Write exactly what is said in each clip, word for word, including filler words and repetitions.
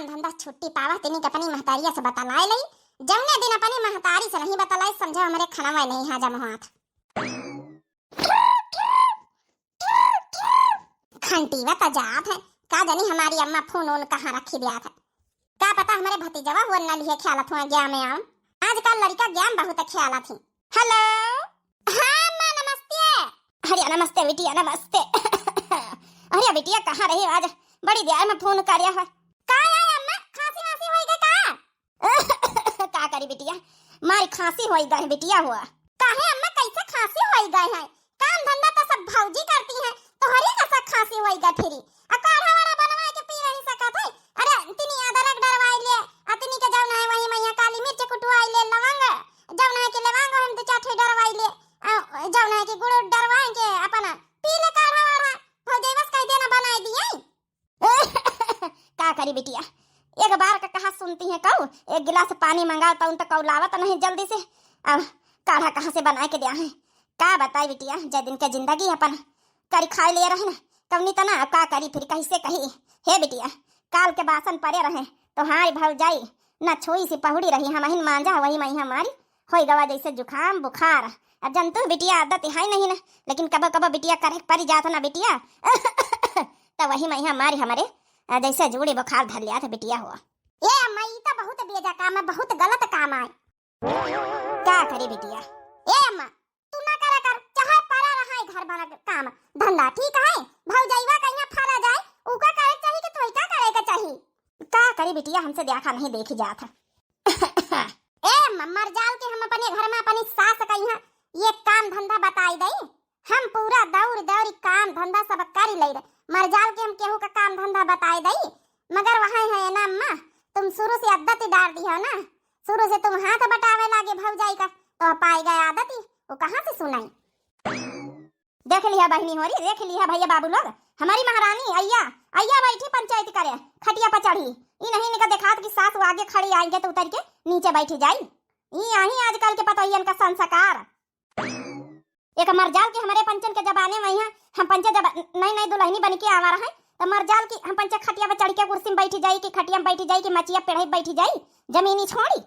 धंधा छुट्टी पावा, तिनी के अपनी महतारिया से बतलाए लई। जौने दिन अपनी महतारी से नहीं बतलाए, समझो हमरे खनवा नहीं हाजम होत। घंटीवा त जात है, का जानी हमारी अम्मा फोन ओन कहाँ रखी दियात है। का पता हमरे भतीजवा हुआ न लिहे ख्यालत हुआ ज्ञान में आऊं। आजकल लड़का ज्ञान बहुत ख्यालत ही। हेलो। हाँ अम्मा, नमस्ते। अरे नमस्ते बिटिया, नमस्ते। अरे बिटिया, कहाँ रही आज? बड़ी देर में फोन करिया है। का है अम्मा, खांसी वांसी होई गई का? का करी बिटिया, मारी खांसी होई गई बिटिया हुआ। काहे अम्मा, कैसे खांसी होई गई है? काम धंधा तो सब भौजी करती हैं, तोहरे का सब खांसी होई गई फिरी। आ काढ़ा वाढ़ा बनवाए के पी नहीं सकत है। अरे तिनी अदरक डरवाई ले, आ तिनी के जौन है वही मैया काली मिर्च कुटवाई ले, लवंग, जौन है कि लवंग हम दो चार ठे डरवाई ले, आ जौन है कि गुड़ डरवाए के अपन पी ले काढ़ा वाढ़ा। भौजी बस कह देना बनाई दिए। का करी बिटिया, एक बार का कहा सुनती है कऊ, एक गिलास पानी मंगाओ तो उन तो कऊ लावत नहीं जल्दी से। अब काढ़ा कहाँ से बनाए के दिया है, का बताई बिटिया, जय दिन के जिंदगी अपन करी खाए लिए रहे ना, कवनी तना अब का करी फिर कैसे कही। हे बिटिया, काल के बासन पड़े रहे, तोहारी भौजाई न छुई से पहुड़ी रही, हम अहिन मांजा वही मई हमारी होई गवा जैसे जुकाम बुखार। अब जनतू बिटिया आदत है नहीं ना, लेकिन कबो कबो बिटिया करे के परी जात ना बिटिया। तो वही मई हमारी हमरे, अ, जैसे जूड़ी बुखार धर लिया था बिटिया हुआ। ए अम्मा, ई तो बहुत बेजा काम है, बहुत गलत काम है। का करी बिटिया? ए अम्मा, तू ना करा कर, चाहे परा रहा है घर वाला काम धंधा, ठीक है? भौजैवा कहिया फरा जाए, उका करे के चाही कि तोही का करे के चाही? का करी बिटिया, हमसे देखा नहीं देखी जात है। ए अम्मा, मर जाल के हम अपने घर में अपनी सास कहिया ये काम धंधा बताई दई। हम पूरा दौड़ दौड़ काम धंधा सब कर ले रहे, मर जाल के हम केहू का काम धंधा बताई दई। मगर वहाँ है ना अम्मा, तुम शुरू से आदत डाल दी हो ना, शुरू से तुम हाथ बटावे लागे भौजाई का, तो पाई गए आदत ही, वो कहाँ से सुनाई? देख लिहा बहिनी होरी, देख लिहा भैया बाबू लोग, हमारी महारानी अइया, अइया बैठी पंचायत करे, खटिया पर चढ़ी। ई नहीं इनका देखात कि सास वो आगे खड़ी आएंगे तो उतर के नीचे बैठी जाई। ई यही आजकल के पतोहियन का संस्कार। एक मर जाल के हमारे पंचन के जमाने में यहाँ हम पंचे जब नई नई दुल्हनी बन के आवा रहे, तो मर जाल की हम पंचे खटिया पर चढ़ के कुर्सी में बैठी जाई कि खटिया में बैठी जाई कि मचिया पेढ़े बैठी जाई, जमीनी छोड़ी।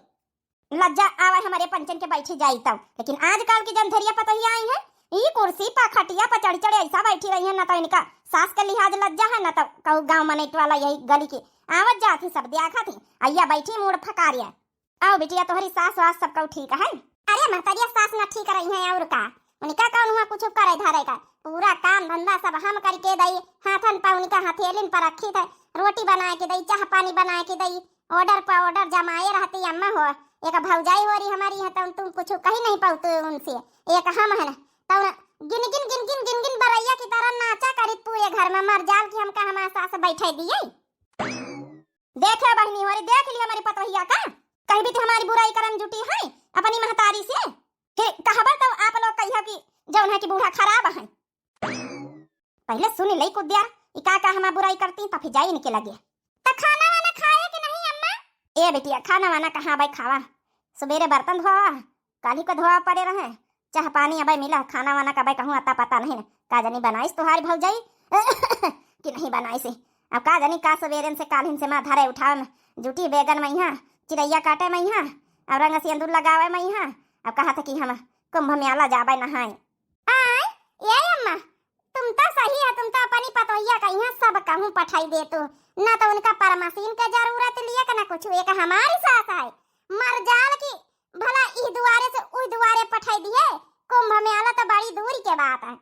लज्जा आवे हमारे पंचन के बैठी जाई तब। लेकिन आजकल की जौन धरिया पतोहिया आई हैं, ई कुर्सी पा खटिया पा चढ़ चढ़ ऐसा बैठी रही हैं, ना तो इनका सास के लिहाज लज्जा है, ना तो कहू गाँव मनैत वाला यही गली की आवत जात ही सब देखत ही। अइया बैठी मूड़ फकारिया। आओ बिटिया, तोहरी सास वास सब कहू ठीक है? अरे महतरिया, सास ना ठीक रही हैं और का, उनका कौन हुआ कुछ करे धरे का, पूरा काम धंधा सब हम करके दई, हाथन पा उनका हथेलिन पर रखी थे, रोटी बनाए के दई, चाह पानी बनाए के दई, order पर order जमाए रहती अम्मा हो। एक भौजाई हो रही हमारी है, तो तुम कुछ कही नहीं पाओ तो उनसे। एक हम है ना, तो गिन गिन गिन गिन गिन गिन बरैया की तरह नाचा करी पूरे घर में, मर जाल की हमका हमारे सास बैठे दिए। देखे बहिनी हो रही, देख ली हमारी पतोहिया का, कहीं भी तो हमारी बुराई करन जुटी है अपनी महतारी से। फिर कहबा तो आप लोग कहियो कि जौन है कि बूढ़ा खराब है। पहले सुन ले कुद्या, ई का का हमार बुराई करती, तब फिर जाई इनके लगे। त खाना वाना खाए के नहीं अम्मा? ए बिटिया, खाना वाना कहाँ अबे खावा, सुबेरे बर्तन धोवा, काली को धोवा पड़े रहे, चाह पानी अबे मिला, खाना वाना का अबे कहूँ अता पता नहीं न। का जानी बनाइस तुहारी भौजाई कि नहीं बनाइस। अब का जानी का सुबेरन से कालिन से माँ धरे उठावे में जुटी, बैगन में यहाँ, चिड़ैया काटे में यहाँ, अब रंग सिंदूर लगावे में यहाँ। अब कहा था कि हम कुंभ मेला जाबे नहाए। आय, ए अम्मा, तुम तो सही है, तुम तो अपनी पतोहिया का यहाँ सब कहूँ पठाई दे तू, ना तो उनका परमसीन के जरूरत लिए के ना कुछ, एक हमारी सास है, मर जाल की भला ई दुआरे से उई दुआरे पठाई दिए, कुंभ मेला तो बड़ी दूर के बात है।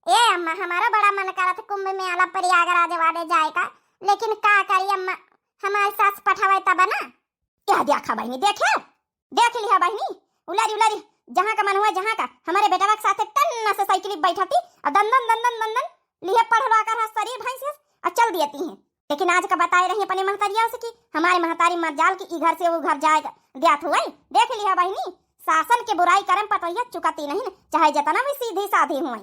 ए अम्मा, हमारा बड़ा मन करत कुंभ मेला प्रयागराज वाले जाए का, लेकिन का करी अम्मा, हमारी सास पठावे तब ना। क्या देखा बहिनी, देखे? देख लिहा बहिनी, उलारी उलारी, जहाँ का मन हुआ, जहाँ का, हमारे बेटवा के साथे टन्न से साइकिल बैठती और दंदन दंदन दंदन लिहे पढ़ लो आकर है शरीर भैंस है और चल देती हैं। लेकिन आज का बताए रही अपने महतरिया से कि हमारे महतारी मर जाल की ई घर से वो घर जाए द्यात हुए। देख लिहा बहिनी, सासन के बुराई करम पतोहिया चुकाती नहीं, चाहे जितना भी सीधी साधी हुए।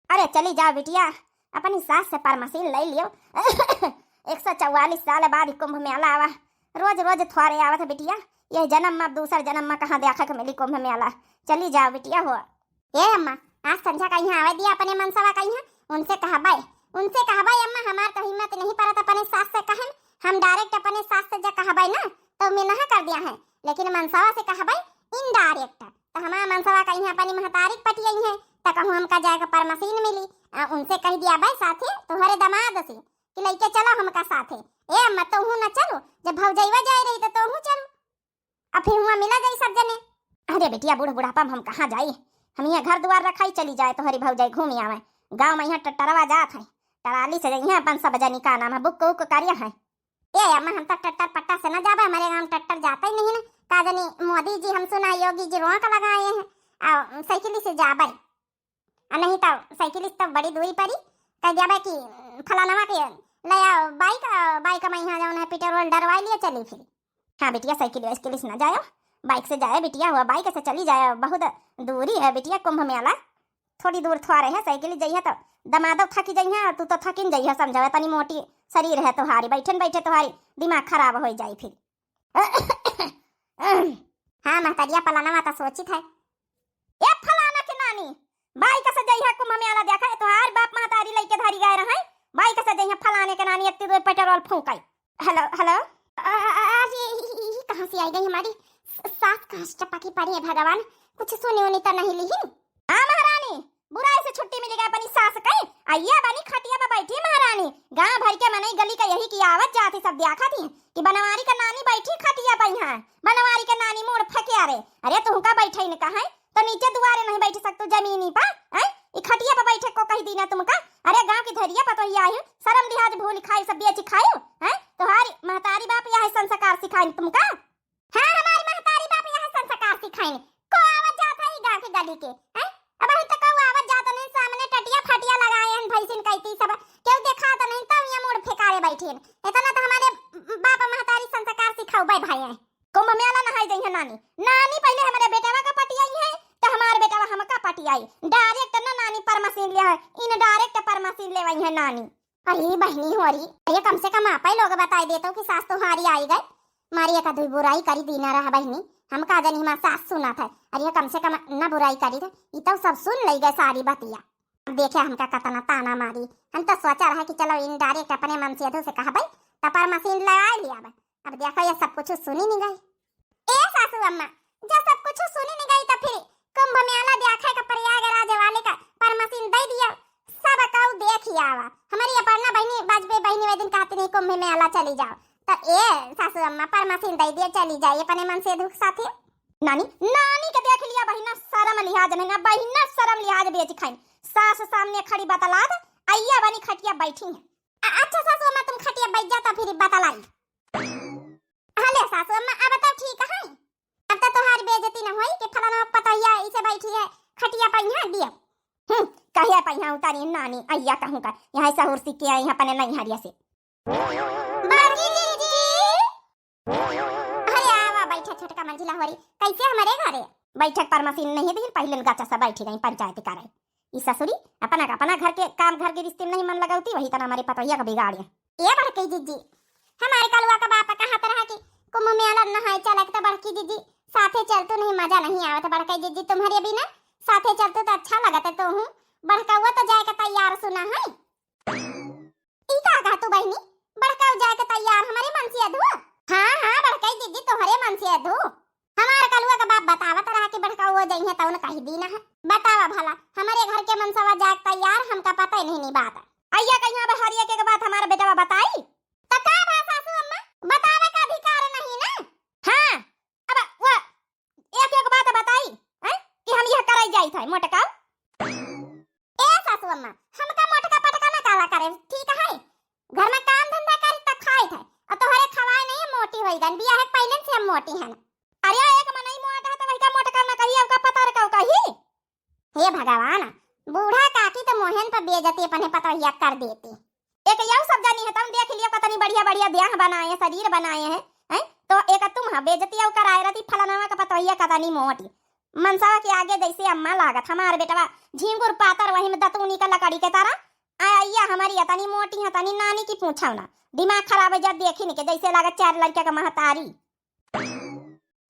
अरे चली जाओ बिटिया, अपनी सास से परमसीन ले लियो। एक सौ चौवालीस साल बाद ही कुंभ मेला आवा, रोज रोज थोड़े आवत है बिटिया। यह जन्म में, दूसर जन्म में कहाँ देखा के मिली कुंभ मेला। चली जाओ बिटिया हो। ए अम्मा, आज संझा का यहाँ आवे दिया अपने मनसवा का यहाँ, उनसे कहबाई, उनसे कहबाई अम्मा, हमार तो हिम्मत नहीं परत अपने सास से कहन, हम direct अपने सास से जे कहबै ना, तो मिनहा कर दिया है, लेकिन मनसवा से कहबै indirect। तो हमार मनसवा कहीं अपनी महतारी के पटियई है, तो कहूँ हमका जाए के परमसीन मिली। आ, उनसे कह दिया भाई साथे, तोहरे दामाद से, कि लइके चलो हमका साथे। ए अम्मा, तोहू न चलो, जब भौजइवा जाए रही तो तोहू चलो। अब फिर हुआं मिला जाई सब जने। अरे बिटिया, बूढ़ बुढ़ापा में हम कहाँ जाई, हम यहाँ घर दुआर रखाई, चली जाए तोहरी भौजाई घूमी आवे। गाँव में यहाँ टट्टरवा जात है, टराली से जइहे अपन सब जनी, का नाम है, बुक उक करिया है। ए अम्मा, हम तो टट्टर पट्टा से ना जाबे, हमारे गाँव टट्टर जाता ही नहीं ना। का जनी मोदी जी, हम सुना योगी जी रोक लगाए हैं, आ साइकिल से जाबे। आ नहीं तो साइकिल से तो बड़ी दूरी पड़ी, कह दिया भाई कि फलानवा के ले आओ बाइक, आ बाइक में यहाँ जौन है पेट्रोल डरवाई लिए चली फिर। हाँ बिटिया, साइकिल वाइकिल से ना जायो, बाइक से जाए बिटिया, हुआ बाइक से चली जाए, बहुत दूरी है बिटिया कुंभ मेला, थोड़ी दूर थोड़े है, साइकिल जइहे तो दमादो थकी जइहे, तू तो थकिन जइहे, समझावे तनी मोटी शरीर है तोहारी, बैठन बैठे तोहारी दिमाग खराब हो जाई फिर। हाँ महतरिया, फलाना माता सोचित है। ए फलाना के नानी, बाइक से जइहे कुंभ मेला देखे, तोहार बाप महतारी लइके धरी गए रहे, बाइक से जइहे फलाने के नानी, इतनी दूर पेट्रोल फूंकाई। Hello, hello. अ-, अ-, अ-, अरे, ई, ई, ई कहाँ से आई गई हमारी स-, सास? कष्ट पकी पड़ी है भगवान, कुछ सुनी उनी तो नहीं लिहिन। हाँ महारानी, बुराई से छुट्टी मिली गई अपनी सास कई। अइया बनी खटिया पे बैठी महारानी, गांव भर के मनई गली का यही की आवत जात ही, सब देखत ही कि बनवारी का नानी बैठी खटिया पे। यहाँ बनवारी का नानी मूड़ फकिया रे। अरे तुहका बैठे न कहा है, तो नीचे दुआरे नहीं बैठ सकतू जमीनी पर, हैं? ई खटिया पर बैठे को कही दीना तुमका? अरे गांव की धरिया पर तो ही आई, शर्म लिहाज भूल खाई, सब बेची खाई, हैं? तोहारी महतारी बाप यह संस्कार सिखाई तुमका? हाँ, हमारी महतारी बाप यह संस्कार सिखाई। को आवत जात है ई गांव के गली के, हैं? अब अभी तक को आवत जात नहीं, सामने टटिया फटिया लगाए हैं, भैंसिन कहती सब, क्यों देखा तो नहीं, तो ये मूड़ फेकारे बैठी हैं। इतना तो हमारे बाप महतारी संस्कार सिखाऊ भाई भाई हैं। कुंभ मेला नहाई जइहे नानी। नानी पहिले हमरे बेटवा का पटियाई है, तो हमार बेटवा हमका पटियाई। Direct ना नानी परमसीन लिया है, indirect परमसीन लेवई है नानी। अरे बहिनी हो रही, अरे कम से कम आपै लोग बताई देतो कि सास तोहारी आई गई। मारी एक दुई बुराई करी दीना रहा बहिनी, हम का जानी हमार सास सुनत है। अरे कम से कम ना बुराई करी थे, ई तो सब सुन लई गए सारी बतिया। अब देखे हमका कतना ताना मारी, हम तो सोचा रहा कि चलो indirect अपने मनसेधू से कहबै, त परमसीन लगा लिया। अब देखो, ये सब कुछ सुनी नहीं गई। ए सासू अम्मा, जब सब कुछ सुनी नहीं गई, तो फिर कुंभ मेला देखे का प्रयागराज वाले का परमसीन दे दिया, सब काऊ देख ही आवा। हमारी अपर्णा बहिनी, वाजपेयी बहिनी वे दिन कहती नहीं, कुंभ मेला चली जाओ, तो ए सासू अम्मा, परमसीन दे दिया, चली जाए अपने मनसेधू के साथे। नानी, नानी के देख लिया बहिना, शर्म लिहाज नहीं ना बहिना, शर्म लिहाज बेच खाई। सास सामने खड़ी बतलात, अइया बनी खटिया बैठी है। अ-, अच्छा सासू अम्मा, तुम खटिया बैठ जाता, फिर बतलाई। हाँ ले सासू अम्मा, अब तो ठीक है, अब तो तोहार बेइज्जती न होई कि फलाना पतोहिया इसे बैठी है खटिया पर यहाँ दिया। हम्म, कहिया पर यहाँ उतारी नानी, अइया कहूँ का, यहाँ सहूर सीख के आई अपने नैहरिया से। बड़की जीजी। अरे आवा, बैठा छोटका मंझिला होरी, कैसे हमरे घरे? बैठक पर मशीन नहीं दिन, पहिले गाचा से बैठी रही पंचायती करे। ई ससुरी अपना, अपना घर के काम, घर के रिश्ते में नहीं मन लगावती, वही तना हमारे पतोहिया का बिगाड़े। ए बड़की जीजी, हमारे कलुआ का बाप कहत रहा कि कुंभ मेला नहाए चलक, तो बड़की जीजी साथे चलतू नहीं, मजा नहीं आवत। बड़की जीजी तुम्हारे बिना साथे चलतू तो अच्छा लगत है, तो हूँ बड़कौआ तो जाए के तैयार सुना है। ई का कहा तू बहिनी, बड़कऊ जाए के तैयार हमारे मनसेधू? हाँ, हाँ, बड़कई जीजी तोहरे मनसेधू। हमार कलुआ का बाप बतावत रहा कि बड़कऊ जइहे तउन कही दीना है। बतावा भला, हमारे घर के मनसवा जाए के तैयार, हमका पता ही नहीं, नहीं बात। अइया कहीं अब हर एक, एक बात हमारा बेटवा बताई। तो का भा सासू अम्मा, बतावे का अधिकार नहीं ना? हाँ, अब वो एक एक बात बताई, हैं, कि हम यह कराई जाई था मोटकाऊ। ए सासू अम्मा, हमका मोटका पटका ना काला करे, ठीक है? घर में काम धंधा करी तब खाई थे, और तोहरे खवाए नहीं मोटी होई गन, बियाह के पहले से हम मोटी हैं। अरे एक मनई मोटा है तो वही का मोटका ना कही, अब का पता रखा कही। हे भगवान, बूढ़ा काकी तो मोहन पर बेइज्जती अपने पतोहिया कर देती। एक यऊ सब जानी है, तब देख लियो कतनी बढ़िया बढ़िया देह बनाए हैं, शरीर बनाए हैं, हैं? तो एक तुम हाँ बेइज्जती यऊ कराए रहती, फलानावा का पतोहिया कतनी मोटी। मनसवा के आगे जैसे अम्मा लागत, हमार बेटवा झींगुर पातर, वही में दतूनी का लकड़ी के तरह। आ, अइया हमारी अतनी मोटी है, तनी नानी की पूछो ना, दिमाग खराब है जब देखी नहीं के जैसे लागत चार लड़का का महतारी।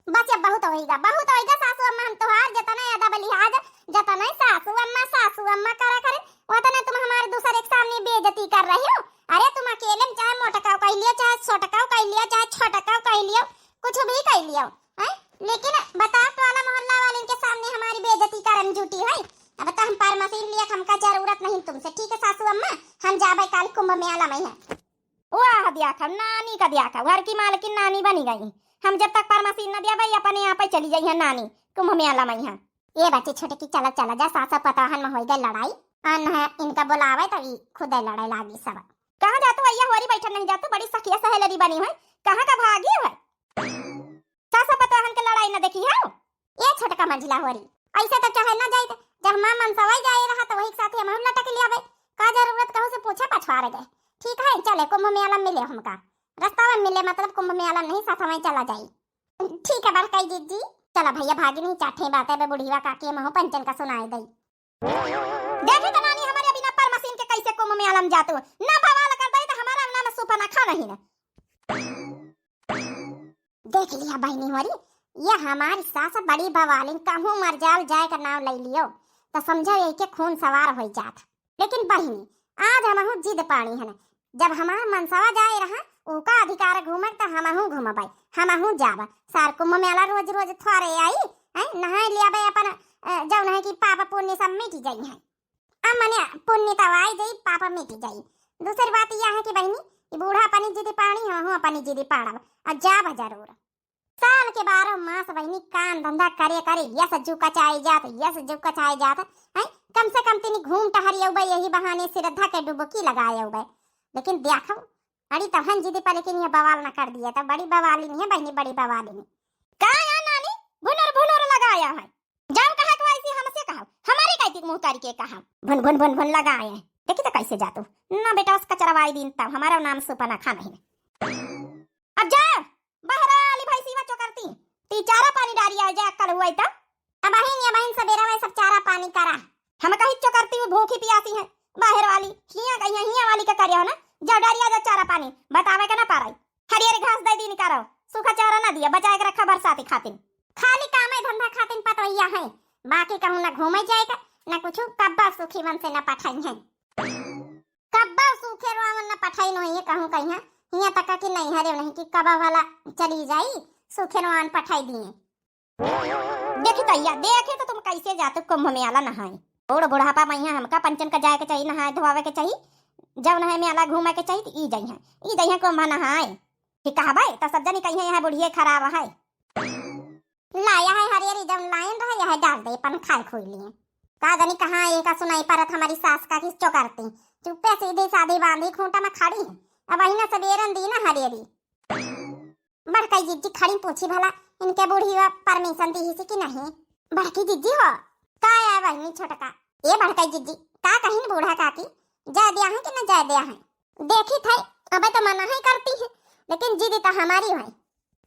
बस अब बहुत होइगा, बहुत होइगा सासू अम्मा, हम तोहार जतना अदब लिहाज, जतना सासू अम्मा, सासू अम्मा करा करे, वतना तुम हमारे दूसरे के सामने बेइज्जती कर रही हो। अरे तुम अकेले में चाहे मोटका कह लियो, चाहे छोटका भी कइ लियो, हैं? लेकिन बताओ, टोला मोहल्ला वालन के सामने हमारी बेइज्जती करन जुटी है। अब तो हम परमसीन लिया, हमका जरूरत नहीं तुमसे, ठीक है सासू अम्मा? हम जाबे काल कुंभ मेला में है। वाह, द्याखा, नानी का द्याखा, घर की मालकिन नानी बनी गई। हम जब तक परमसीन न दिया भाई, अपने आप ही चली जाई है नानी कुंभ मेला में है। ए बच्ची छोटकी, चला, चला जा, सासा पतोहन में होई गई लड़ाई। अन है, इनका बुलावे तो ई खुदे लड़े लागी सब। कहाँ जातू भैया, होरी बैठन नहीं जातू, बड़ी सखिया सहेलरी बनी है, कहाँ का भागी है? सासा पतोहन के लड़ाई न देखी है। ए छोटका मंझिला होरी, ऐसे तो चाहे न जाइत, जब माँ मनसवा जाए रहा तो वही के साथे हमहू लटक लियाबे। का जरूरत कहू से पूछे पछवारे गए। ठीक है, चले कुंभ मेला में मिले हमका, रास्ता में मिले, मतलब कुंभ मेला में नहीं, साथ में चला जाई। ठीक है बड़काई जिज्जी। चला भैया भागी नहीं, चार ठे बातें बे बुढ़िया काकी महू पंचन का सुनाए दई। देखी तो नानी, हमारे बिना परमसीन के कैसे कुंभ मेला में जातू, ना बवाल कर दई तो हमारा नाम सुपनखा नहीं ना। देख लिया बहिनी होरी, ये हमारी सास बड़ी बवालिन, कहूँ मरजाल जाए का नाम ले लियो तो समझो यही के खून सवार हो जात। लेकिन बहिनी, आज हमहू जिद पानी हन, जब हमार मनसवा जाए रहा, ओका अधिकार घूमे त हमहू घूमबै, हमहू जाब। सार कुंभ मेला रोज रोज थोरे आई, हैं? नहाए लियाबे अपन, अ, जौन है कि पाप पुण्य सब मिट जाई है। अब मने पुण्य तो आई जाई, पाप मिट जाई। दूसरी बात यह है कि बहिनी, ई बूढ़ा अपनी जिद पानी, हमहू अपनी जिद पाड़ब, आ जाब जरूर। साल के बारह मास बहिनी काम धंधा करे करे यस जुग कचाए जात, यस जुग कचाए जात, हैं? कम से कम तिनी घूम टहर अउबे, यही बहाने श्रद्धा के डुबकी लगाए अउबे। लेकिन देखो, अड़ी तहन जिद पर, लेकिन ये बवाल न कर दिया, तो बड़ी बवालिन है बहिनी, बड़ी बवालिन। का या नानी, भुनर भुनर लगाया है? जब कहा के वैसे हमसे कहा, हमारे कैती मुँह तारी के कहा, भुन भुन भुन भुन लगाए हैं। देखी तो कैसे जातू, ना बेटा उस कचरवाई दिन तब हमारा नाम सुपनखा नहीं। अब जा, बहरा वाली भैंसीवा चोकरती, ती चारा पानी डारी आ जा, कल हुआ तब। अब बहिन, ये बहिन सबेरा में सब चारा पानी करा। हम कही चोकरती हूँ, भूखी पियासी है, बाहर वाली, हिया कहिया, हिया वाली का करिया हो ना, जाओ डारी आ जा चारा पानी, बतावे के ना पाराई। हरियर घास दे दीन करो, सूखा चारा ना दिया, बचाए के रखा बरसाती खातिन। खाली काम है धंधा खातिन पतवैया है, बाकी कहूँ ना घूमे जाए का, ना कुछ, कब्बा सुखी मन से ना पठाई है। कब्बा सूखे रोवन न पठाई नोइए कहूँ कहिया, हियाँ तक कि नहीं हरे नहीं कि कबा वाला चली जाई, सूखे रोवन पठाई दिए। देखी तैया, देखे तो तुम कैसे जाते कुंभ मेला नहाए। बूढ़ बुढ़ापा में यहाँ हमका पंचन का जाए के चाहिए, नहाए धोआवे के चाहिए, जब नहाए मेला घूमे के चाहिए तो ई जइहे, ई जइहे कुंभ नहाए। कि कहबे तो सब जनी कहिए यहाँ बुढ़िए खराब है। लाया है हरियरी, जब लाइन रहे यह डाल दे अपन खाए खोई लिए। का जानी कहाँ इनका सुनाई परत हमारी सास का किस चोकरती। चुप्पे सीधी सादी बांधी खूंटा में खड़ी है। अब अहिना सबेरन दी ना हरियरी। बड़काई जिज्जी खड़ी पूछी भला, इनके बूढ़ी वा परमिशन दी हिसी कि नहीं? बड़की जिज्जी हो, का है बहिनी छोटका? ए बड़काई जिज्जी, का कहिन बूढ़ा काकी, जाए दिया है कि न जाए दिया है? देखी थे, अबे तो मना है करती है, लेकिन जिद तो हमारी है।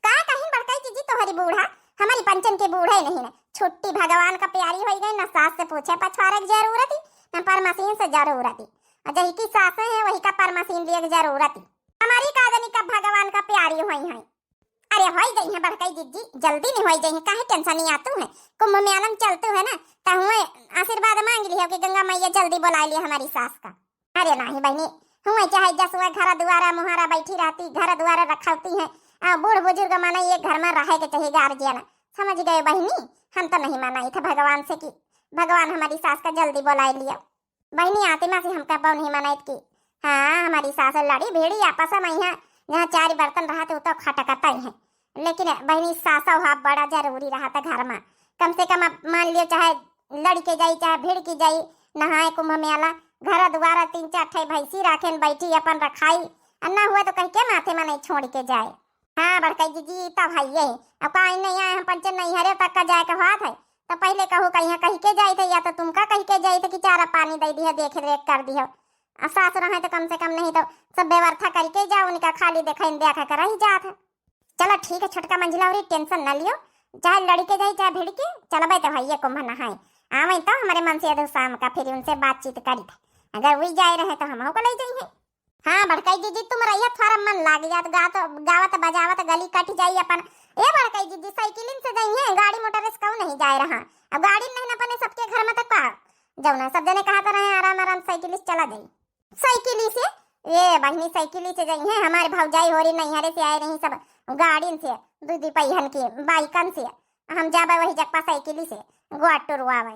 का कहिन बड़काई जिज्जी तोहरी बूढ़ा, हमारी पंचन के बूढ़े नहीं न, छुट्टी भगवान का प्यारी होई गई, न सास से पूछे पछवारे की जरूरत ही, न परमसीन से जरूरत ही। और जही की सासें हैं वही का परमसीन लिए की जरूरत ही। हमारी का जानी कब भगवान का प्यारी होई हैं। अरे होई जइहे बड़काई जिज्जी, जल्दी नहीं होई जइहे, काहे टेंशन नहीं आतू है। कुंभ मेला में चलतू है ना, त हुए आशीर्वाद मांग लियो कि गंगा मैया जल्दी बुला लिया हमारी सास का। अरे नाही बहिनी, हुए चाहे जसुआ घर दुआरा मुहारा बैठी रहती, घर दुआरा रखौती है। आ बूढ़ बुजुर्ग माने ये घर में रहे के चाहिए गार्जियन, समझ गए बहिनी? हम तो नहीं मनाई थे भगवान से कि भगवान हमारी सास का जल्दी बुला लियो। बहिनी आतिमा से हमका बहू नहीं मनाइत की। हाँ, हमारी सास लड़ी भिड़ी आपस में यहाँ, जहाँ चार बर्तन रहत उ तो खटकता ही है। लेकिन बहिनी सासो हा बड़ा जरूरी रहत घर में। कम से कम अब मान लियो चाहे लड़ के जाई चाहे भिड़ के जाई नहाए कुंभ मेला, घर दुआरा तीन चार ठे भैंसी राखेन बैठी अपन रखाई, आ ना हुआ तो कह के माथे में नहीं छोड़ के जाए। हाँ बड़काई जिज्जी, ई तब है ये। अब का नहीं आए हम पंचे नैहरे तक का जाए के बात है, तो पहले कहू कहिया कह के जाई थे, या तो तुमका कह के जाई थे कि चारा पानी दे दिया, देख रेख कर दिया। आ सास रहे तो कम से कम नहीं तो सब व्यवस्था करके जाओ, उनका खाली देखे देखा कर रही जात है। चलो ठीक है छोटका मंझिला, और टेंशन ना लियो, चाहे लड़ के जाई चाहे भिड़ के, चलबे तो है ये कुंभ नहाए। आवे तो हमारे मन से अधु शाम का फिर उनसे बातचीत करी थे, अगर वही जाए रहे तो हम को ले जाइए। हाँ बड़काई जिज्जी, तुम रहिया थोड़ा मन लाग जात, गात गावत बजावत गली कट जाई अपन। ए बड़काई जिज्जी, साइकिलिन से जाइए, गाड़ी मोटर से कहूँ नहीं जाए रहा। अब गाड़ी नहीं न अपने सबके घर में तो का, जौना सब जने कहत रहे आराम आराम साइकिल से चला जाई। साइकिल से? ए बहिनी, साइकिल से जाइए, हमारे भौजाई होरी नैहरे से आए रही सब, गाड़िन से, दुइ दुइ पहियन की बाइकन से, हम जाबे वही जगह साइकिली से गोड़ टुरवावे।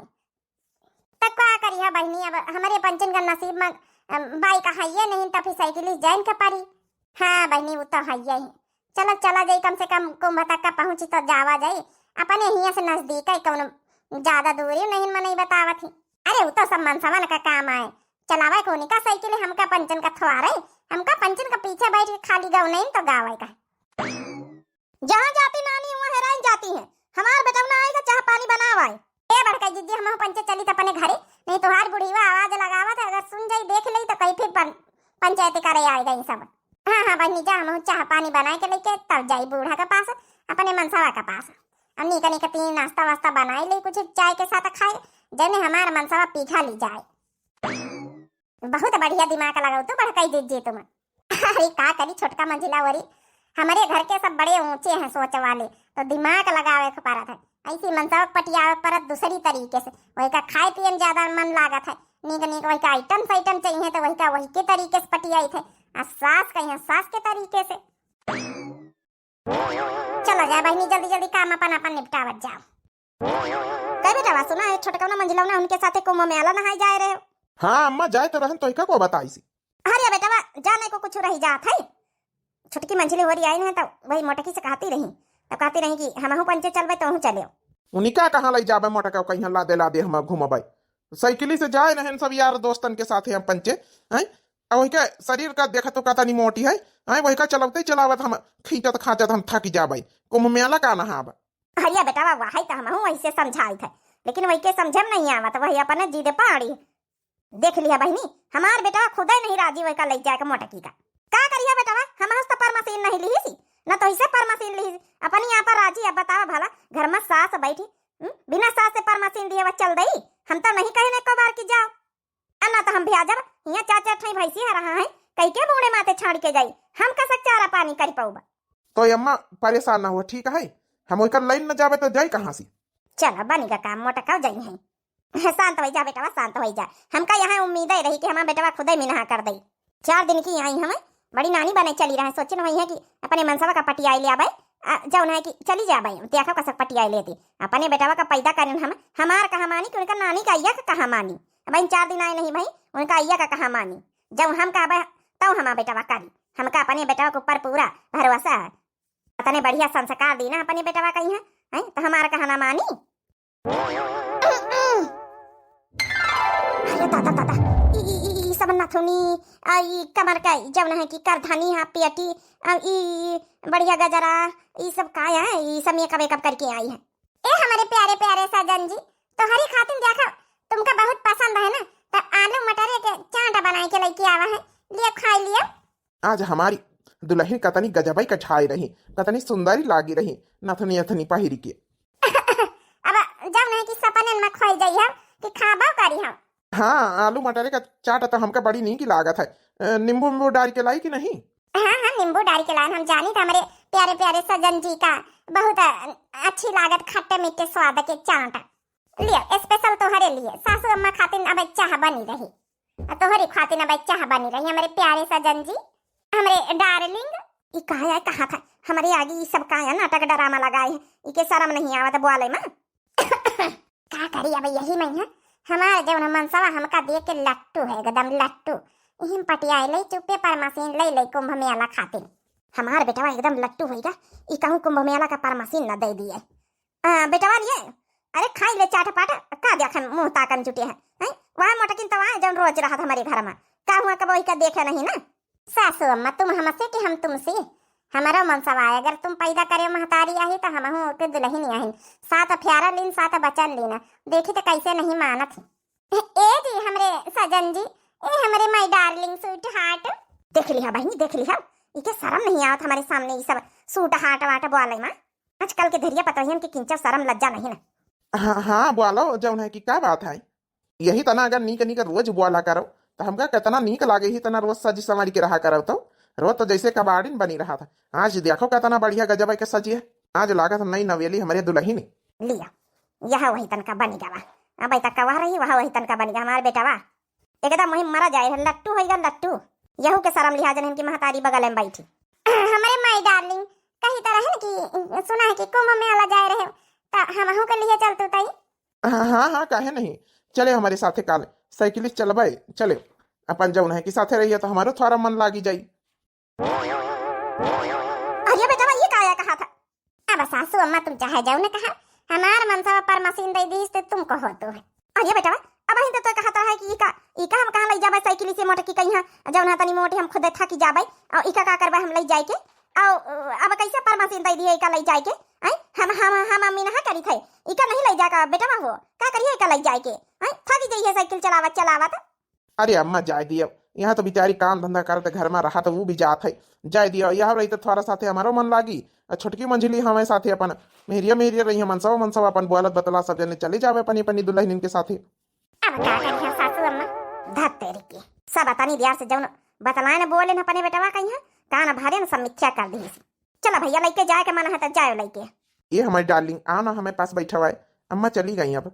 त का करिहा बहिनी, अब हमरे पंचन का नसीब में, अम, बाइक हइये नहीं, त फिर साइकिली जाइन के पड़ी। हाँ बहिनी, उ तो हइये ही। चला, चला जाई, कम से कम कुंभ तक का पहुँची तो जावा जाई। अपने हियाँ से नजदीक है, कौनो ज्यादा दूरी नहीं मनई बतावत ही। अरे, उ तो सब मनसवन का काम आए। चलावे कोनी का साइकिल, हमका पंचन का थोआरे, हमका पंचन का पीछे बैठ के खाली गाँव नहीं तो गावे का। जहाँ जाती नानी, वहाँ हेराइन जाती है। हमार बेटवना आएगा, चाह पानी बनावाए। ए बड़का जिज्जी, हमहू पंचे चली त अपने घरे, नहीं तोहार बुढ़ीवा आवाज लगावत है, अगर सुन जाई, देख लेई तो कहीं फिर पं-, पंचायती करे आए गई सब। हाँ, हाँ बहिनी, जा, हमहू चाह पानी बनाए के लेके तब जाई बूढ़ा के पास, अपने मनसवा के पास। अब नीक नीक तीन नाश्ता वास्ता बनाए ले, कुछ चाय के साथ खाए, जने हमार मनसवा पीघा ली जाए। बहुत बढ़िया दिमाग लगाओ तू बड़कई जिज्जी तुम। अरे का करी छोटका मंझिला वरी, हमरे घर के सब बड़े ऊंचे हैं सोच वाले, तो दिमाग लगावे के पड़त है। ऐसी मनसवा पटियावे के पड़त दूसरी तरीके से। वही का खाए पिए में ज्यादा मन लागत है, नीक नीक वही का आइटम साइटम चाहिए तो वही का वही के तरीके से पटियाई थे। आ सास का यहाँ सास के तरीके से। चलो जाए बहिनी, जल्दी जल्दी काम अपन अपन निपटावत जाओ। कह बेटवा, सुना है छोटकवना मंझिलवना उनके साथे कुंभ मेला नहाए जाए रहे हो? हाँ अम्मा, जाए तो रहन, तो इका को बताई सी। अरे बेटवा, जाने को कुछ रही जात है। छोटकी मंझिली होरी आई है तो वही मोटकी से कहती रही, तो कहती रही कि हमहू पंचे चलबे, तोहू चले। उनिका कहाँ लई जाबे मोटका, कहीं लादे लादे हम घूमबे। साइकिली से जाए रहन सब यार दोस्तन के साथे हम पंचे, हैं? आ वही का शरीर का देखत तो का तनी मोटी है, हैं? वही का चलौते चलावत हम खींचत खांचत हम थक जाबे, कुंभ मेला का नहाब। अरे बेटवा, वही तो हमहू वैसे समझाइत है, लेकिन वही के समझे में नहीं आवत, वही अपने जिद पाड़ी। देख लिहा बहिनी, हमार बेटवा खुदे नहीं राजी वही का लई जाए के मोटकी का। का करिहा बेटवा, हमहस तो परमसीन नहीं लिही सी, न तो इसे परमसीन लिही सी। अपनी आप राजी, अब बतावा भला, घर में सास बैठी, हम्म, बिना सास से परमसीन लिए वह चल दई? हम तो नहीं कहे एको बार कि जाओ। आ ना तो हम भेजब, हियाँ चार चार ठई भैंसी आ रहा है, कई के बूढ़े माथे छाड़ के जाई, हम कसक चारा पानी करी पउबा। तो अम्मा परेशान ना हो, ठीक है? हम ओकर लाइन न जाबे तो जाई कहाँ से? चला बनी का काम, मोटका जाई है। शांत होई जा बेटवा, शांत होई जा। हमका यहाँ उम्मीद ही रही कि हमार बेटवा खुदे मिनहा कर दई। चार दिन की आई हमें, बड़ी नानी बने चली रहे, सोचिन वही है कि अपने मनसवा का पटियाई ले आबे, आ, जौन है कि चली जाबे, देखो कसक पटियाई लेती। अपने बेटवा का पैदा करेन हम, हमार कहा मानी कि उनका नानी का अइया का कहा मानी। अब इन चार दिन आए नहीं भाई, उनका अइया का कहा मानी। जब हम कहबे, तब हमार बेटवा करी। हमका अपने बेटवा के ऊपर पूरा भरोसा है। अतने बढ़िया संस्कार दी ना अपने बेटवा का यहाँ, हैं? तो हमार कहा ना मानी। अरे दादा, दादा, ई, ई, ई, ई सब नथुनी, आ, ई कमर का, ई जौन है कि करधनी, हाँ, पेटी, आ, ई, ई बढ़िया गजरा, ई सब का है? ई सब मेकअप वेकअप करके आई है। ए हमारे प्यारे प्यारे सजन जी, तोहरी खातिर देखा, तुमका बहुत पसंद है ना, तो आलू मटरे के चाट बनाए के लेके आवा है, लियो खाई लियो। आज हमारी दुलहिन कतनी गजबई कछाई रही, कतनी सुंदरी लागी रही, नथनी अथनी पहिरी के। अब जब नहीं कि सपन में खोई जाई हम कि खाबो करी हम। हाँ, आलू मटरे का चाट तो हमका बड़ी नीक लागत है। अ, नींबू उम्बू डाल के लाई कि नहीं? हाँ, हाँ, नींबू डाल के लान हम जानी तो हमरे प्यारे प्यारे सजन जी का बहुत, अ, अच्छी लागत खट्टे मीठे स्वाद के चाट। लियो, special तोहरे लिए, सासू अम्मा खातिन अब चाह बनी रही। आ तोहरी खातिन अब चाह बनी रही, हमरे प्यारे सजन जी, हमरे darling। ई कहा है, कहा था, हमरे आगे ई सब का है नाटक ड्रामा लगाए है, इके शर्म नहीं आवत बोले में। का करी अब यही में है, हमार जौन मनसवा हमका देख के लट्टू है, एकदम लट्टू। इहिम पटियाए ले चुप्पे पर मशीन ले ले कुंभ मेला खातिन। हमार बेटवा एकदम लट्टू होइगा, ई कहूँ कुंभ मेला का परमसीन न दे दिए। आ, बेटवा लिए, अरे खाई ले चाट पाट, का देखन मुँह ताकन जुटे है, हैं? वह मोटकिन तो आए जौन रोज रहत हमरे घर में, का हुआ कब वही का देखे नहीं ना? सासू अम्मा, तुम हमसे कि हम तुमसे? हमारा मनसवा है, अगर तुम पैदा करे महतारी आही तो हमहू ओके दुलहिन आही। सात प्यारा लीन, सात बचन लीन, देखी तो कैसे नहीं मानत ही। ए जी, हमरे सजन जी, ए हमरे my darling sweetheart। देख लिहा बहिनी, देख लिहा, इके शर्म नहीं आवत हमारे सामने ई सब सूट हाट वाट बोले में। आजकल के धरिया पतोहियन के किंचव शर्म लज्जा नहीं ना। हाँ, हाँ, बोलो, जौन है कि का बात है? यही तना अगर नीक नीक रोज बोला करो, तो हमका कितना नीक लागे ही, तना रोज सज संवारी के रहा करो तो। रोज तो जैसे कबाड़िन बनी रहा था, आज देखो कितना बढ़िया गजब के सजी है। आज लागत नई नवेली हमरे दुलहिन। लिया, यह वही तनका बनी गवा। अब तक कवा रही, वह वही तनका बनी गवा। हमार बेटवा एकदम वही मरा जाए है, लट्टू होइगा लट्टू। यहू के शर्म लिहाज नहीं कि महतारी बगल में बैठी। हमारे my darling, कही तो सुना है कि कुंभ मेला जाए रहे, त हमहू के लिए चलतू तई। हाँ, हाँ, हाँ, काहे नहीं? चले हमरे साथे काल, साइकिल से चलबे, चले। अपन जौन है कि साथे रहिए त हमारो थोड़ा मन लागी जाई। अरे बेटवा, ये का कहा था? अब सासू अम्मा तुम चाहे जाओ न कहा, हमार मनसवा पर मशीन दे दीस तो तुम कहो तो है। अरे बेटवा, अब ही तो, तो कहत रहा है कि इका, इका हम कहाँ लई जाबे साइकिल से मोटकी कहीं, जौन है तनी मोटी हम खुद थकी जाबे, और इका का करबे हम लई जाए के? और अब कैसे पर मशीन दे दिए इका लई जाए के? हैं? हम, हम, हम अम्मी नहा करी थे, इका नहीं लई जाए का बेटवा हो, का करिए इका लई जाए के? हैं? थकी जाइए साइकिल चलावत चलावत। अरे अम्मा, जाए दियो, यहाँ तो बेचारी काम धंधा करत घर में रहत, वो भी जात है। जाए दियो, यहाँ रही तो थोड़ा साथे हमारो मन लागी। आ छोटकी मंझली हमें साथे अपन मेहरिया मेहरिया रही, मनसवा मनसवा अपन बोलत बतला सब जने चले जावे अपनी अपनी दुल्हनिन के साथे। अब का करिया सासू अम्मा, धत तेरी के। सब तनी देर से जौन बतलाए न बोले न अपने बेटवा कहिया, कान भरे न समीक्षा कर दी। चला भैया, लइके जाए के मन है त जाओ लइके। ये हमारी डार्लिंग, आओ ना हमें पास बैठा हुआ है। अम्मा चली गई अब।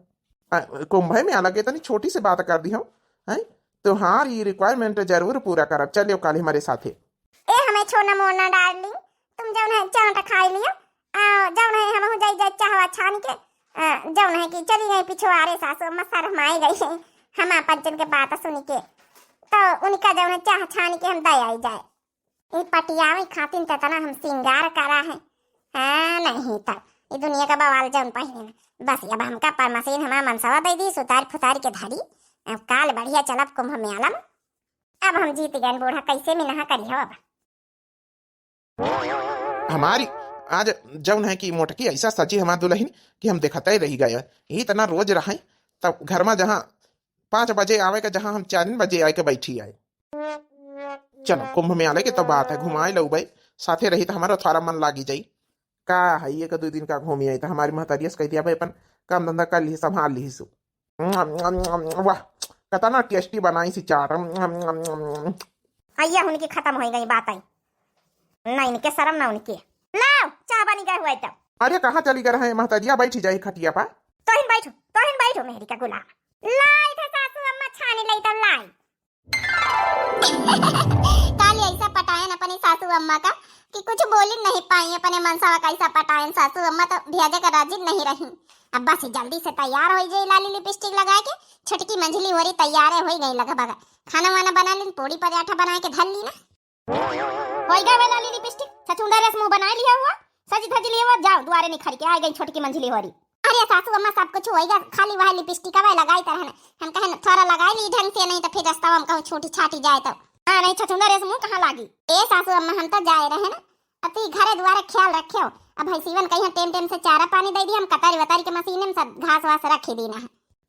आ, कुंभे में अलग इतनी छोटी सी बात कर दी हम, हैं? तोहार ये रिक्वायरमेंट जरूर पूरा करब। चलियो काल हमारे साथे। ए हमें छोना मोना डार्लिंग, तुम जौन है चाट खाई लियो, आ, जौन है हमहू जाई जाई चाहवा छान के, आ, जौन है कि चली गई पिछुआरे सासू अम्मा शर्माई गई है हम पंचन के बात सुन के, तो उनका जौन है चाह छान के हम दे आई जाए। ई पटियावे खातिर त इतना हम सिंगार करा है। हाँ, नहीं त ई दुनिया का बवाल जौन पहिने में। बस अब हमका पर मशीन हमार मनसवा दे दी, सुतार फुतार के धरी। अब काल बढ़िया चलब कुंभ मेला में। अब हम जीत गए बूढ़ा, कैसे में नहा करी हो अब। हमारी आज जौन है कि मोटकी ऐसा सजी हमार दुल्हन कि हम देखते रह गए। इतना रोज रहे तब घर में जहाँ पाँच बजे आवे के जहाँ हम चार बजे आए के बैठी आए। चलो, कुंभ मेला के तो बात है, घुमाए लउबे, साथे रही तो हमारा थोड़ा मन लागी जाई। का है, एक दो दिन का घूमी आई तो हमारी महतारिया से कह दिया, "भाई, अपन काम धंधा कर लिही, संभाल लिही सु।" वाह, कितना टेस्टी बनाई सी चाट। आइया, उनकी खत्म हो गई बात आई, ना इनके शर्म ना उनके। लाओ, चाह बनी गए हुए तब। अरे, कहाँ चली गए रहे महतारिया? बैठी जाई खटिया पर। तोहिन बैठो, तोहिन बैठो, मेहरी का गुलाम। लाई थे सासू अम्मा छानी लई तब लाई। काली ऐसा पटायन अपने सासू अम्मा का कि कुछ बोली नहीं पाई, अपने मनसवा का ऐसा पटायन। सासू अम्मा तो भेजे का राजी नहीं रही। अब बस जल्दी से तैयार हो जाई, लाली लिपस्टिक लगा के। छोटकी मंझली होरी तैयार है, हो गई लगभग। खाना वाना बना लेन, पूड़ी पराठा बना के धर ली ना। होई गए लाली लिपस्टिक, छछूंदर रस मुंह बनाए लिया हुआ, सज धज लिया हुआ, जाओ दुआरे निखर के आ गई छोटकी मंझली होरी। अरे सासू अम्मा, सब कुछ होई गए, खाली वह लिपस्टिक अब लगाई तरह न। हम कहे न, थोड़ा लगाई ली ढंग से, नहीं तो फिर रास्ता हम कहूँ छूटी छाटी जाए तो। हाँ, नहीं छछूंदर रस मुंह कहाँ लागी। ए सासू अम्मा, हम तो जाए रहे ना, अति घरे दुआरे ख्याल रखे हो। अब भैंसीवन कहीं टेम टेम से चारा पानी दे दी, हम कतारी वतारी के मशीन में सब घास वास रखी दी ना।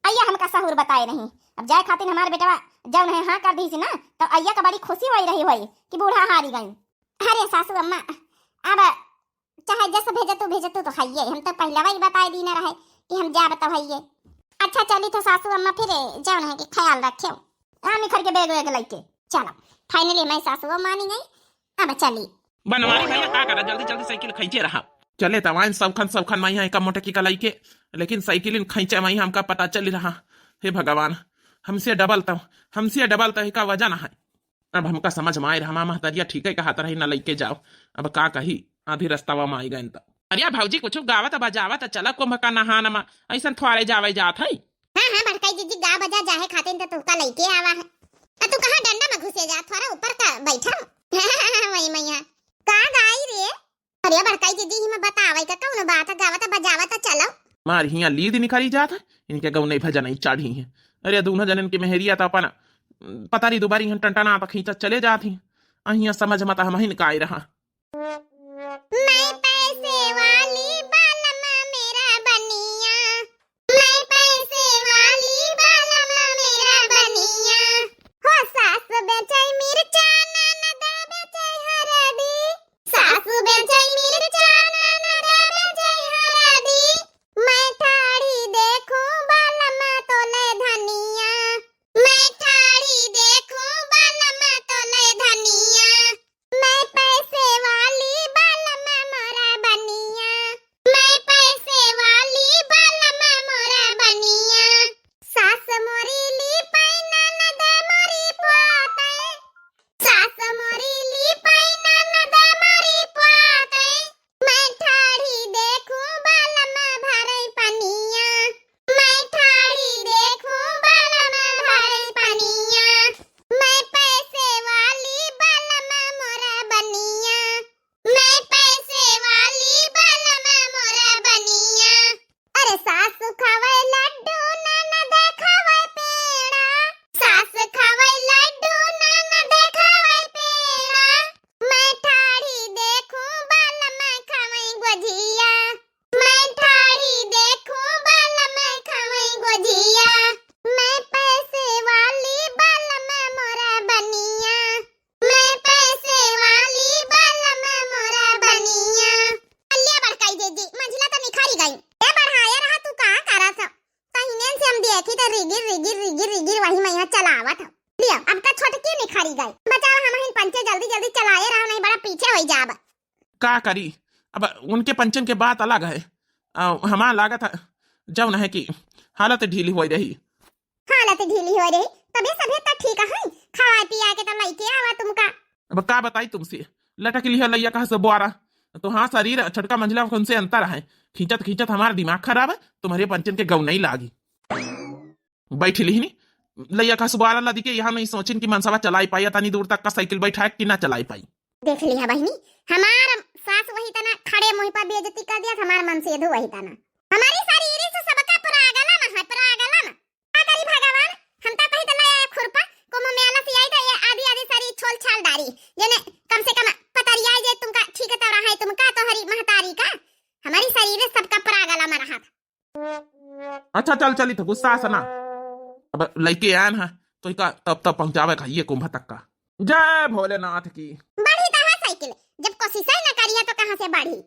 अइया हमका सहूर बताए नहीं। अब जाए खातिर हमार बेटवा जौन है हाँ कर दीस ना, तो अइया का बड़ी खुशी होई रही होई कि बूढ़ा हारी गई। अरे सासू अम्मा, अब चाहे जस भेजतू भेजतू तो हइये, हम तो पहलवा ही बताए दीना रहे कि हम जाब तो हइये। अच्छा चली तो सासू अम्मा फिर जौन है कि ख्याल रखेउ। हाँ, निखर के बैग वैग लइके चलो। Finally मैं सासू अम्मा मानी गई, अब चली। बनवारी भैया का करा, जल्दी जल्दी साइकिल खींचे रहा। चले तवाइन सौखन सौखन माई है का मोटकी का लइके, लेकिन साइकिल इन खींचे माई हमका पता चल रहा। हे भगवान, हमसे डबल तो, हमसे डबल तो का वजन है। अब हमका समझ में आए रहा, महतरिया ठीक है कहत रही ना लइके जाओ। अब का कही, आधी रास्ता में आई गए तो। अरे भौजी, कुछ गावत बजावत चला कुंभ का नहान में, ऐसन थोड़े जावे जात है। हाँ, हाँ, बड़काई जीजी, गा बजा जाहे खातिर तो तुहका लइके आवा है। आ तू कहाँ डंडा में घुसे जा, थोड़ा ऊपर का बैठा। वही मैया, का गाई रे? अरे बड़काई जीजी, हिमा बतावे का कौनो बात, गावत बजावत चलो। मार हिया लीद निखरी जात है, इनके गौने भजन ही चढ़ी है। अरे दोनों जनन के मेहरिया तो अपन पतारी दुबारी हम टंटना तो खींचत चले जात ही। अहिया समझ मत हम ही निकाय रहा। मैं पैसे वाली बालमा मेरा बनिया, मैं पैसे वाली बालमा मेरा बनिया। हो सास बेचै मिर्चा, ननद बेचै हरदी, सास बेचै मिर्चा, ननद बेचै हरदी। मैं ठाड़ी देखूं बालमा तोले धनिया, मैं ठाड़ी देखूं बालमा तोले धनिया। मैं पैसे वाली बालमा जाब। का करी, अब उनके पंचन के बात अलग है। आ, हमार लागत है जौन है कि हालत ढीली होइ रही। हालत ढीली होइ रही, तबे सभे त ठीक है, खवाए पिया के त लइके आवा तुमका। अब का बताई तुमसे, लटक लिहा लइया कहाँ से बोआरा। तो हाँ, शरीर छोटका मंझिला उनसे अंतर है, खींचत खींचत हमार दिमाग खराब है, तुम्हरे पंचन के गौनई लागी। बैठ लिहिनी, लइया का सुबारा लदी के यहाँ नहीं सोचिन कि मनसवा चलाई पाई, तनी दूर तक का साइकिल बैठाए कि ना चलाई पाई। देख लिहा बहिनी, हमार सास वही तना खड़े मुँह पर बेइज्जती कर दिया, हमार मनसेधू वही तना। हमारी शरीर से सबका परागला में है, परागला में। का करी भगवान, हम तो कही तो ले आए खुरपा, कुंभ मेला से आई तो ये आधी आधी सारी छोल छाल डारी, जेने कम से कम पतरिया जे तुमका ठीक तो रहा है, तुमका तो हरी महतारी का, हमारी शरीर सबका परागला में रहा था। अच्छा चल चली तो गुस्सा से ना। अब लइके आयन है तो इका तब तब पहुंचावे का ये कुंभ तक का। जय भोलेनाथ की। बढ़ी तो है साइकिल, जब कोशिश ही ना करिया तो कहाँ से बढ़ी।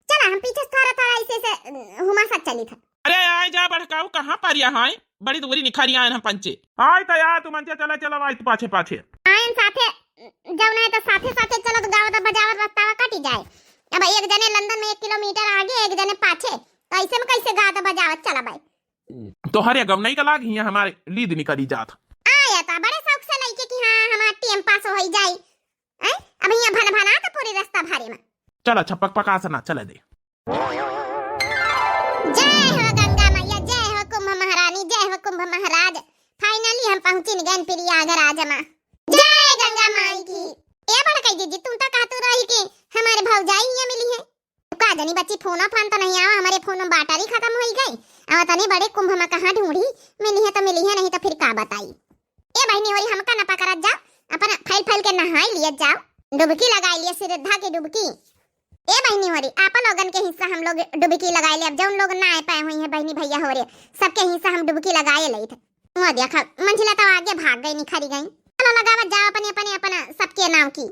चला हम पीछे से थोड़ा थोड़ा ऐसे से, अ, हुमासा चली था। अरे आए जा बड़काऊ, कहाँ पर यहाँ है? बड़ी दूरी निखारी आयन हम पंचे। आय तो यार तुम अंचे चला चला, आय तो पाछे पाछे। आयन साथे, जौन है तो साथे साथे चलत गावत बजावत रस्तावा कटी जाए। अब एक जने लंदन में एक किलोमीटर आगे, एक जने पाछे, तो ऐसे में कैसे गावत बजावत चला भाई? तोहरे गौनई का लाग हियां हमारे लीद निकली जात। आया था बड़े शौक से लइके कि हाँ हमार टाइम पास होइ जाई। हैं? अब हियां भन भना तो पूरी रस्ता भारी में। चला छपक पका से ना चले दे। जय हो गंगा मैया, जय हो कुंभ महारानी, जय हो कुंभ महाराज। Finally हम पहुँचिन गए प्रयागराज में। जय गंगा माई की। ए बड़कई दीदी, तू तो कहतू रही कि हमारे भौजाई हियां मिली है। का जानी बच्ची फोन फान तो नहीं आवा, हमारे फोन में बैटरी खत्म होइ गई। अब तनी बड़े कुंभ में कहाँ ढूंढी, मिली है तो मिली है, नहीं तो फिर का बताई। ए बहिनी होरी हमका न पकड़त जाओ, अपन फैल फैल के नहाई लियत जाओ, डुबकी लगाई लिया, श्रद्धा की डुबकी। ए बहिनी होरी, आप लोगन के हिस्सा हम लोग डुबकी लगाए ले, अब जौन लोग ना आए पाए हुई हैं बहिनी भैया होरे, सबके हिस्सा हम डुबकी लगाए लेत। वो देखा मंझिला तो आगे भाग गई, निखरी गई। चलो लगावत जाओ अपने अपने अपना सबके नाम की।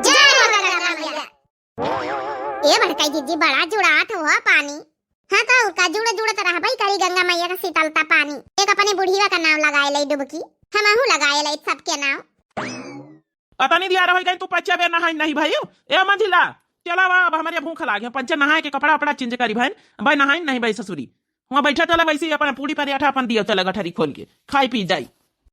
जय हो गंगा मैया। ए बड़काई दीदी, बड़ा जुड़ात हो पानी। हाँ तो का जुड़ जुड़त रहबई करी गंगा मैया का शीतलता पानी। एक अपने बुढ़िया का नाम लगाए लई डुबकी, हमहू लगाए लई सबके नाम। अतनी दियार होइ गई तू पच्चा बेर नहाई नहीं भाई। ए मंझिला, चला बा, अब हमारे भूख लागे, पंचे नहाए के कपड़ा वपड़ा चेंज करी भाई, भाई नहाई नहीं भाई ससुरी। हुआं बैठा चला वैसे ही अपना पूड़ी पराठा अपन दियो चला गठरी खोल के खाई पी जाई।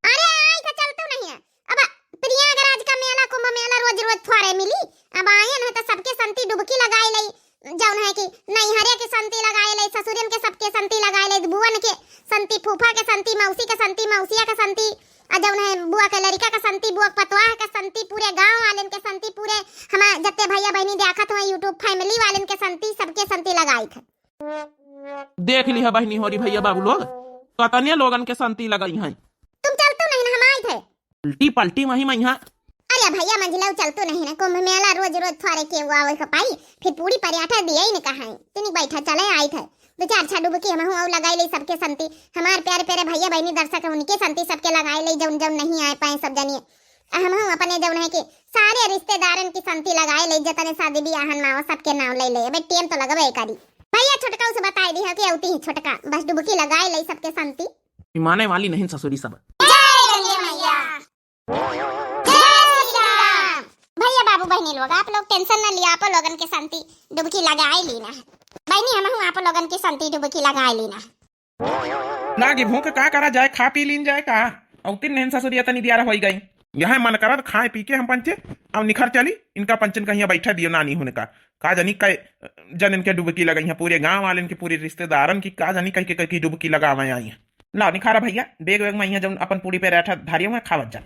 अरे आई तो चलतू नहीं है। अब प्रयागराज का मेला, कुंभ मेला रोज रोज थोड़े मिली। अब आयन है तो सबके संती डुबकी लगाए लई, जौन है कि नैहरे के संती लगाए लई, ससुरन के सबके संती लगाए लई, बुअन के संती, फूफा के संती, मौसी के संती, मौसिया के संती, आ जौन है बुआ के लड़िका के संती, बुआ के पतवाह के संती, पूरे गांव वालन के संती, पूरे हमार जत्ते भैया बहिनी देखत हुए YouTube family वालन के संती, सबके संती लगाई थे। देख लिहा बहिनी होरी भैया बाबू लोग, कतने लोगन के संती लगाई हैं। तुम चलतू नहीं ना, हम आइत है। उल्टी पलटी वही में यहाँ। अरे भैया मंझिला चलतू नहीं ना, कुंभ मेला रोज रोज थोड़े के वो आवे के पाई, फिर पूड़ी पराठा दिए ही नहीं कहा है। तनी बैठा चले आइत है, दो चार छा डुबकी हमहू और लगाई ले सबके संती, हमार प्यारे प्यारे भैया बहिनी दर्शक है उनके संती सबके लगाई ले, जौन जौन नहीं आए पाए सब जनिए। आ हमहू अपने जौन है कि सारे रिश्तेदारन की संती लगाए ले, जतने शादी बियाहन मावा सबके नाम ले ले। अबे टेम तो लगबे करी। भैया छोटका उसे बताए दी है कि औती ही छोटका, बस डुबकी लगाए ले सबके संती। माने वाली नहीं ससुरी सब। जय गंगे मैया। जय श्री राम। भैया बाबू बहिनी लोग, आप लोग tension ना लिया, आप लोगन के संती डुबकी लगाए ली ना। बहिनी हमहू आप लोगन के संती डुबकी लगाए ली ना। लागी भूख का करा जाए, खा पी लीन जाए का। औतिन नहन ससुरिया तनी दियारा होई गई। यह मन करत खाए पी के हम पंचे, अब निखर चली, इनका पंचन कहिया बैठा दियो नानी होने का। का जानी कै जन इनके डुबकी लगाई है, पूरे गांव वाले इनके पूरे रिश्तेदारन की का जानी कह के, कह के डुबकी लगावे आई है। ला निखारा भैया, bag वैग में यहाँ जौन अपन पूड़ी पराठा धारियों में खावत जा।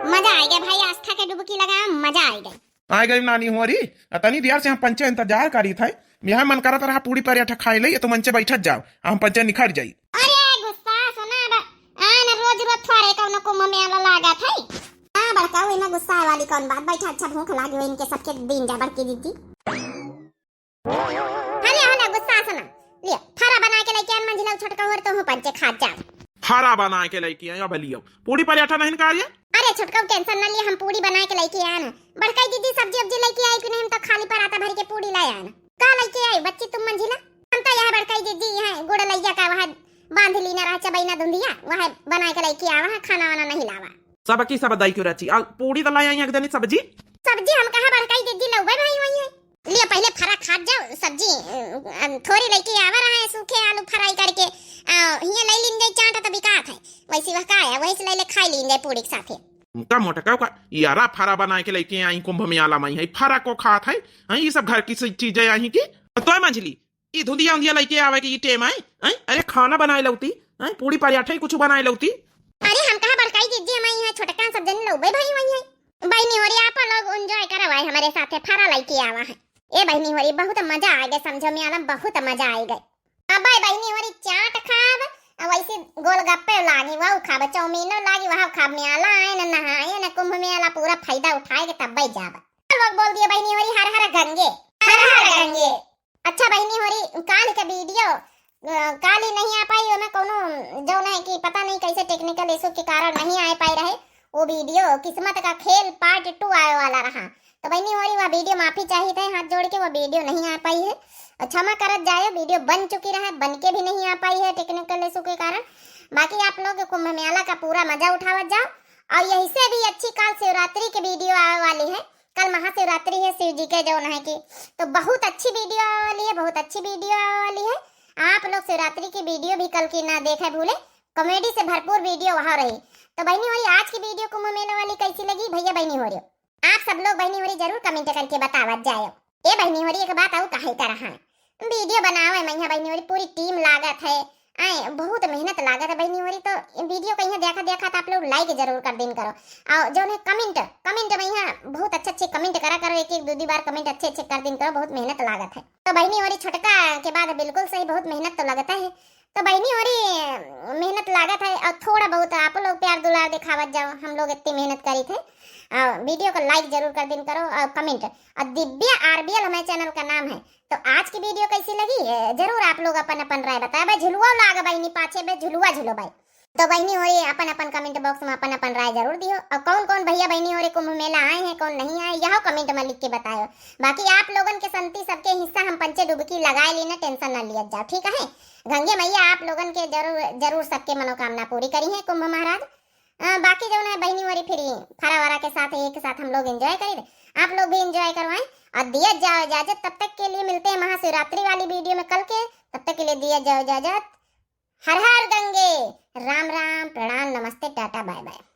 मजा आ गया भाई, आस्था के डुबकी लगा, मजा आ गया। आ गई नानी होरी, अतनी देर से हम पंचे इंतजार करी थे। यह मन करत रहा पूड़ी पराठा खाए ले, ये तो मंचे बैठत जाओ, हम पंचे निखर जाई। अरे गुस्सा सुना बा, आन रोज रोज थोड़े कौनो कुंभ मेला लागत है। हाँ बड़काऊ, इमा गुस्सा वाली कौन बात, बैठा, अच्छा भूख लागी हो इनके सबके दिन जा बड़की दीदी। हले हले गुस्सा सुना, लिया थारा बना के लेके आन मंझिला छोटका होर तो हूँ पंचे खात जा। थारा बना के लेके आया, अब लियो पूड़ी पराठा नहीं का लिया। अरे छोटका tension ना लिया, हम पूड़ी बना के लेके आन। बड़काई दीदी सब्जी उब्जी लेके आई कि नहीं, हम तो खाली पराठा भर के पूड़ी ले आन। का लेके आई बच्ची तुम मंझिला? हम तो यह बड़काई दीदी यह गुड़ लैया का वह बांध ली ना रहा चबैना धुंधिया, वह बना के लेके आवा है, खाना वाना नहीं लावा। सब की सब दाई क्यों रची, आ पूड़ी तो ले आई एक जनी सब्जी। सब्जी हम कहाँ बड़काई दीदी लउबे भाई वही है। लियो पहिले फरा खात जाओ सब्जी, अ, थोड़ी लइके आवा रहा है सूखे आलू fry करके, अ, हियाँ लइ लीन जाई चाट तो बिकात है, वैसी वह का है वही से लइ ले खाई लीन जाई पूड़ी के साथे। उनका मोटका का यारा फरा बनाए के लइके आई कुंभ मेला में है, फरा को खात है, हैं, ये सब घर की सी चीजें आई की। तो मंझली, ई धुंधिया उंधिया लइके आवे के ई टेम है, हैं? अरे खाना बनाए लउती, हैं? पूड़ी पराठा ही कुछ बनाए लउती। अरे हम कहाँ बड़काई दीदी हम आई है, छोटका सब जन लउबे भाई वही है। बहिनी होरी आप लोग enjoy करो भाई हमरे साथे फरा लइके आवा है। ए बहिनी होरी बहुत मजा आ गए, समझो मेला में बहुत मजा आ गए। अब भाई बहिनी होरी चाट खाब, आ वैसे गोलगप्पे लागी वह खाब, चाउमीनो लागी वह खाब, मेला आए न नहाए न कुंभ मेला पूरा फायदा उठाए के तब जाब। लोग बोल दिए बहिनी होरी हर हर गंगे, हर हर गंगे। अच्छा बहिनी होरी, काल का video, अ, काल ही नहीं आ पाई, ओमे कौनो जौन है कि पता नहीं कैसे technical issue के कारण नहीं आ पाई रहे। वो video किस्मत का खेल part two आवे वाला रहा। तो बहिनी होरी वह video माफी चाहित है हाथ जोड़ के, वह video नहीं आ पाई है। और क्षमा करत जाए, video बन चुकी रहे, बन के भी नहीं आ पाई है technical issue के कारण। बाकी आप लोग कुंभ मेला का पूरा मजा उठावत जाओ। और यही से भी अच्छी काल शिवरात्रि की video आवे वाली है। कल महाशिवरात्रि है शिव जी के जौन है कि, तो बहुत अच्छी video आवे वाली है, बहुत अच्छी video आवे वाली है। आप लोग शिवरात्रि की video भी कल की ना देखे भूले, comedy से भरपूर video वहाँ रही। तो बहिनी होरी आज की video कुंभ मेला वाली कैसी लगी भैया बहिनी होरी? आप सब लोग बहिनी होरी जरूर comment करके बतावत जाए। ए बहिनी होरी एक बात आऊ कहे का रहा है, video बनावे में यहाँ बहिनी होरी पूरी team लागत है, आए बहुत मेहनत लागत है बहिनी होरी, तो video कहीं देखा देखा तो आप लोग like जरूर कर दिन करो। और जौन है comment, comment में यहाँ बहुत अच्छे अच्छे comment करा करो, एक एक दो दो बार comment अच्छे अच्छे कर दिन करो, बहुत मेहनत लागत है। तो बहिनी होरी छोटका के बाद बिल्कुल सही, बहुत मेहनत तो लगता है। तो बहिनी होरी मेहनत लागत है और थोड़ा बहुत आप लोग प्यार दुलार दिखावत जाओ, हम लोग इतनी मेहनत करी थे। और video को like जरूर कर दिन करो और comment। और दिव्या आरबीएल हमारे channel का नाम है। तो आज की video कैसी लगी, ए, जरूर आप लोग अपन अपन राय बताए। भाई झुलुआ लाग बहिनी पाछे बे झुलुआ झुलो भाई। तो बहिनी होरी अपन अपन comment box में अपन अपन राय जरूर दियो। और कौन कौन भैया बहिनी होरी कुंभ मेला आए हैं, कौन नहीं आए, यह comment में लिख के बतायो। बाकी आप लोगन के संती सबके हिस्सा हम पंचे डुबकी लगाए ली ना, tension ना लियत जाओ, ठीक है? गंगे मैया आप लोगन के जरूर जरूर सबके मनोकामना पूरी करी है कुंभ महाराज। अ, बाकी जौन है बहिनी होरी फिर फरा वरा के साथ एक साथ हम लोग enjoy करी, आप लोग भी enjoy करो हैं। और दिया जाओ इजाजत, तब तक के लिए मिलते हैं महाशिवरात्रि वाली video में कल के, तब तक के लिए दिया जाओ इजाजत। हर हर गंगे, राम राम, प्रणाम, नमस्ते, टाटा, बाय बाय।